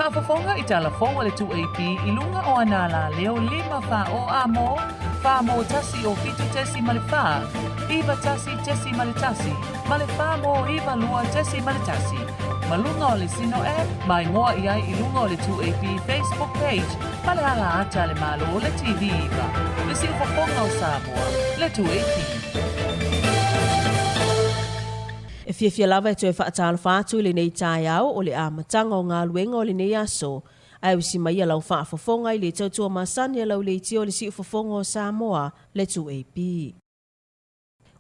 Faafofoga i tala fou a le 2AP i luga o ana alaleo 5 4 o A mo, 4 mo 1 o 7.4, 9 1.1, ma le 4 mo 9 2.1. Ma luga o le Sino App, ma igoa i ai i luga o le 2AP Facebook page ma le ala ata a le Malo le TV 9, le siufofoga o Samoa, le 2AP. E fiafia lava e toe faatalofa atu i lenei taeao o le amataga o galuega o lenei aso, ae usi mai a lau faafofoga i le tautua masani a lau leitio o le siufofoga o Samoa, le 2AP.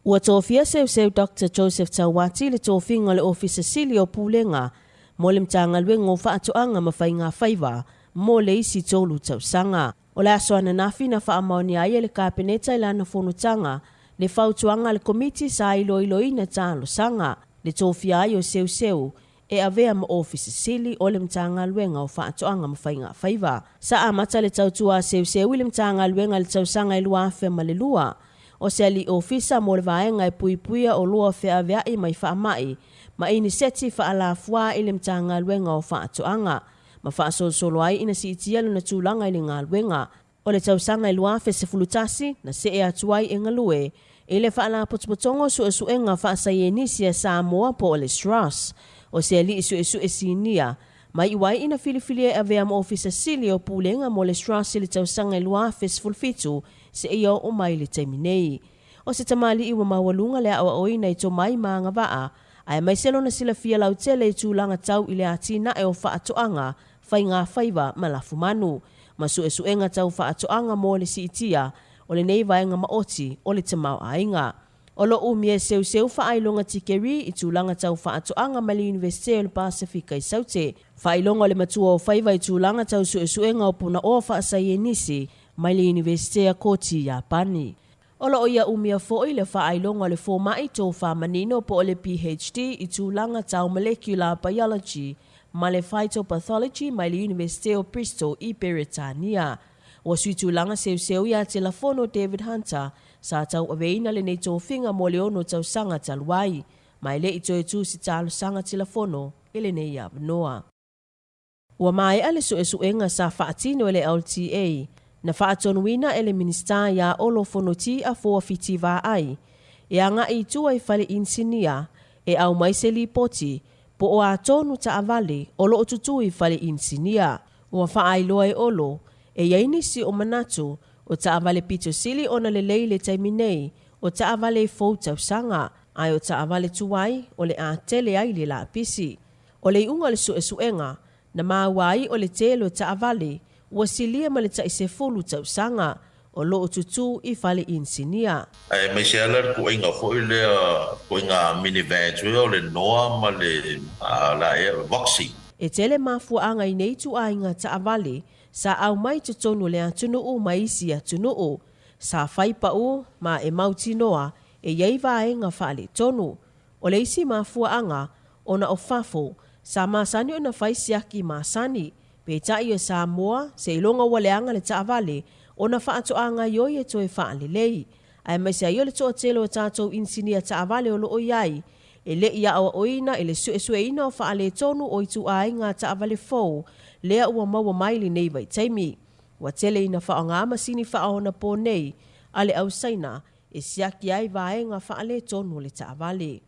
Ua tofia seuseu Doctor Joseph Tauati i le tofiga o le Ofisa Sili o Pulega mo le Matagaluega o Faatoaga ma Faigafaiva mo le isi tolu tausaga. O le aso ananafi na faamaonia ai e le Kapeneta i lana fonotaga le fautuaga a le Komiti sa iloiloina talosaga le tofia ai o Seuseu e avea ma Ofisa Sili o le Matagaluega o Faatoaga ma Faigafaiva. Sa amata le tautua a Seuseu i le Matagaluega i le tausaga e 2002. O se alii ofisa mo le vaega e puipuia oloa feaveai mai faamai ma iniseti faalafuā i le Matagaluega o Faatoaga ma faasolosolo ai ina siitia lona tulaga i le galuega. O le tausaga e 2011, na see atu ai e galue i le Faalapotopotoga o Suesuega Faasaienisi a Samoa po o le SROS. O se alii suesue sinia, ma iu ai ina filifilia e avea ma Ofisa Sili o Pulega mo le SROS i le tausaga e 2017 seia oo mai i le taimi nei. O se tamalii ua maualuga le aoaoina i tomai ma agavaa, aemaise lona silafia lautele i tulaga tau i le atinae o faatoaga, faigafaiva ma lafumanu, ma suesuega tau faatoaga mo le siitia o lenei vaega maoti o le tamaoaiga. O lo o umia e seuseu faailoga tikeri i tulaga tau faatoaga mai le Iunivesite o le Pasefika i Saute, faailoga o le matua o faiva i tulaga tau suesuega o punaoa faasaienisi mai le Iunivesite a Koti i Iapani. O lo o ia umia foi le faailoga o le fomai tofa manino po o le PHD i tulaga tau Molecular Biology ma le Phytopathology mai le Iunivesite o Bristol i Peretania. Ua sui tulaga seuseu ia Telafono David Hunter sa tauaveina lenei tofiga mo le ono tausaga talu ai, ma e le i toe tu se talosaga Telafono i lenei avanoa. Ua maea le suesuega sa faatino e le LTA, na faatonuina e le Minisita iā Olo Fonoti a Foafiti Vaai e agai i tua i fale inisinia e aumai se lipoti po o a tonu taavale o lo o tutū i fale inisinia. Ua faailoa e Olo, e i ai nisi o manatu o taavale pito sili ona lelei i le taimi nei o taavale i fou tausaga, ae o taavale tuai o le a tele ai le lapisi. O le iuga o le suesuega, na maua ai o le tele o taavale ua silia ma le tai sefulu tausaga o lo o tutū i fale inisinia. Aemaise lava le ituaiga foi lea, ituaiga minivan foi lea o le Noah ma le la ea, Voxy. E tele mafuaaga i nei ituaiga taavale sa aumai i totonu o le atunuu ma isi atunuu, sa fai pau ma e mautinoa e i ai vaega faaletonu. O le isi mafuaaga, ona o fafo, sa masani ona fai siaki masani. Peitai o Samoa, seiloga ua leaga le taavale, ona faatoa gaioi e toe faalelei. Aemaise ai o le toatele o tatou inisinia taavale o lo o i ai, e le i aoaoina i le suesueina o faaletonu o ituaiga taavale fou lea ua maua mai lenei vaitaimi. Ua tele ina faaaoga masini faaonaponei a le au Saina e siaki ai vaega faaletonu o le taavale.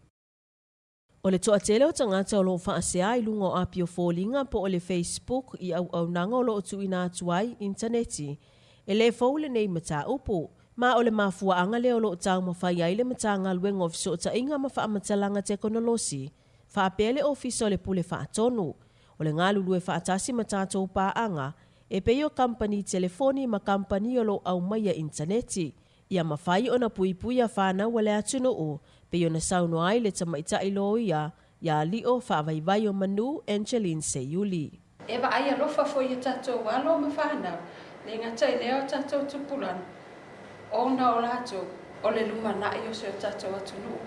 O le toatele o tagata o lo o faasea i luga o apio foliga po o le Facebook i auaunaga o lo o tuuina atu ai initaneti, e le fou lenei mataupu. Ma o le mafuaaga lea o lo o taumafai ai le Matagaluega o Fesootaiga ma Faamatalaga Tekonolosi faapea le Ofisa o le Pule Faatonu o le galulue faatasi ma tatou paaga e pei o kamupani telefoni ma kamupani o lo o aumaia initaneti Ia mafai ona puipuia fanau a le atunuu, pei ona saunoa ai le tamaitai loia iā Lio Faavaivai o Manu, Angeline Seiuli. E vaai alofa foi i a tatou alo ma fanau, le gata i lea o tatou tupulaga, ona o latou o le lumanai o si o tatou atunuu.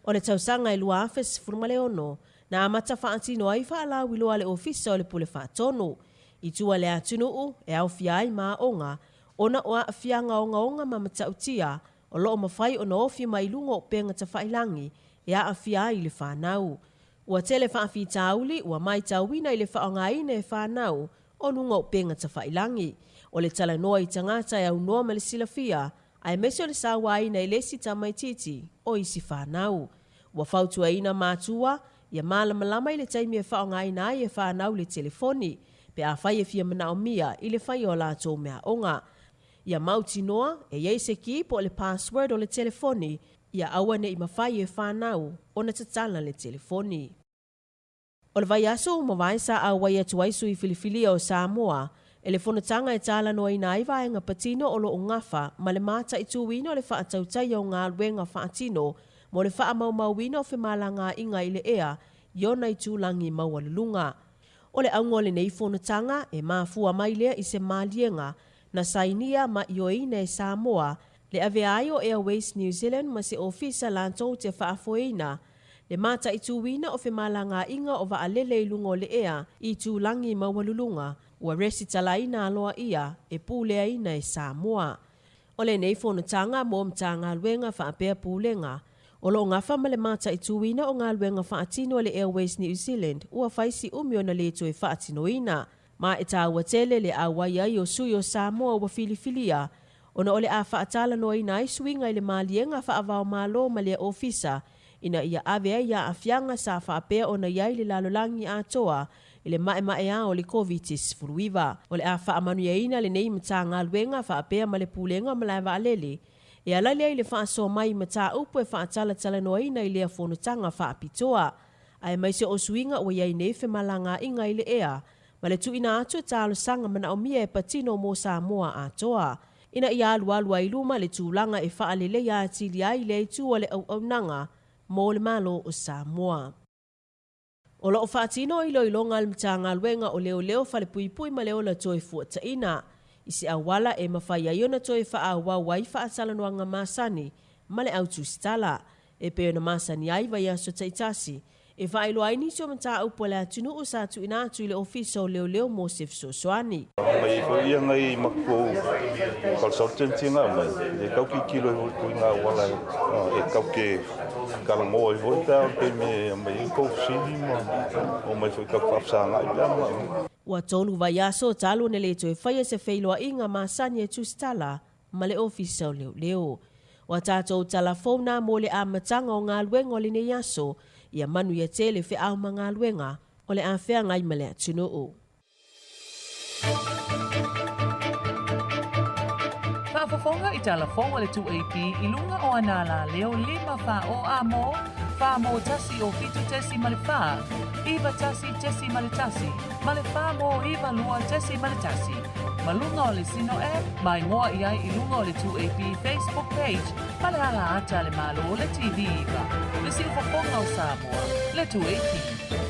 O le tausaga e 2016, na amata faatino ai faalauiloa a le Ofisa o le Pule Faatonu i tua i le atunuu e aofia ai ma aoga ona o aafiaga ogaoga ma matautia o lo o mafai ona ofi mai i luga o upega tafailagi e aafia ai le fanau. Ua tele faafitauli ua matauina i le faaaogaina e fanau o luga o upega tafailangi. O le talanoa i tagata e aunoa ma le silafia, aemaise o le sauaina i le isi tamaitiiti o isi fanau. Ua fautuaina matua ia malamalama i le taimi e faaaogaina ai e fanau le telefoni pe afai e fia manaomia i le faia o latou meaaoga. Ia mautinoa e i ai se key po o le password o le telefoni ia aua ne i mafai e fanau ona tatala le telefoni. O le vaiaso ua mavae sa auai atu ai sui filifilia o Samoa e le fonotaga e talanoaina ai vaega patino o lo o gafa ma le mataituina o le faatautaia o galuega faatino mo le faamaumauina o femalagaaiga i le ea i ona itulagi maualuluga. O le auga o lenei fonotaga e mafua mai lea i se maliega na sainia ma ioeina e Samoa le avea ai o Airways New Zealand ma se ofisa latou te faafoeina le mataituina o femalagaaiga o vaalele i luga o le ea i itulagi maualuluga ua resitalaina aloaia e puleaina e Samoa. O lenei fonotaga mo Matagaluega faapea Pulega o lo o gafa ma le mataituina o galuega faatino a le Airways New Zealand ua fai si umi ona le toe faatinoina. Ma e taua tele le auai ai o sui o Samoa ua filifilia ona o le a faatalanoaina ai suiga i le maliega faava-o-Malo ma lea ofisa ina ia ave ai aafiaga sa faapea ona i ai le lalolagi atoa i le maemaea o le Koviti-19. O le a faamanuiaina lenei Matagaluega faapea ma le Pulega o Malae Vaalele e ala lea i le faasoa mai i mataupu e faatalatalanoaina i lea fonotaga faapitoa aemaise o suiga ua i ai nei femalagaaiga i le ea ma le tuuina atu e talosaga manaomia e patino mo Samoa atoa ina ia alualu ai i luma le tulaga e faaleleia atili ai lea itu o le auaunaga mo le Malo o Samoa. O lo o faatino iloiloga a le Matagaluega o Leoleo Falepuipui ma le Ola Toefuataina i se auala e mafai ai ona toe faaauau ai faatalanoaga masani ma le au tusitala e pei ona masani ai vaiaso taitasi e faailoa ai nisi o mataupu a le atunuu sa tuuina atu i le Ofisa o Leoleo mo se fesoasoani. Mai foi ia ngai matou consultant nga mai e kau tilotilo ai foi i ngā auala e kau ke talanoa ai foi pe a o le taimi e aumai ai tou fesili ma omai foi kau faafesagai pe a manaomia. Ua tolu vaiaso talu ona le toe faia se feiloaiga masani e tusitala ma le Ofisa o Leoleo. O a tatou tala fou na mo le amataga o galuega o lenei aso, ia manuia tele feau ma galuega o le a feagai ma le atunuu. Faafofoga i tala fou a le 2AP i luga o ana alaleo 5 4 o a mo, 4 mo 1 o 7.4, 9 1.1 ma le 4 mo 9 2.1. Ma luga o le Sino App, ma igoa i ai i luga o le 2AP Facebook page ma le ala ata a le Malo le TV 9, le siufofoga o Samoa, le 2AP.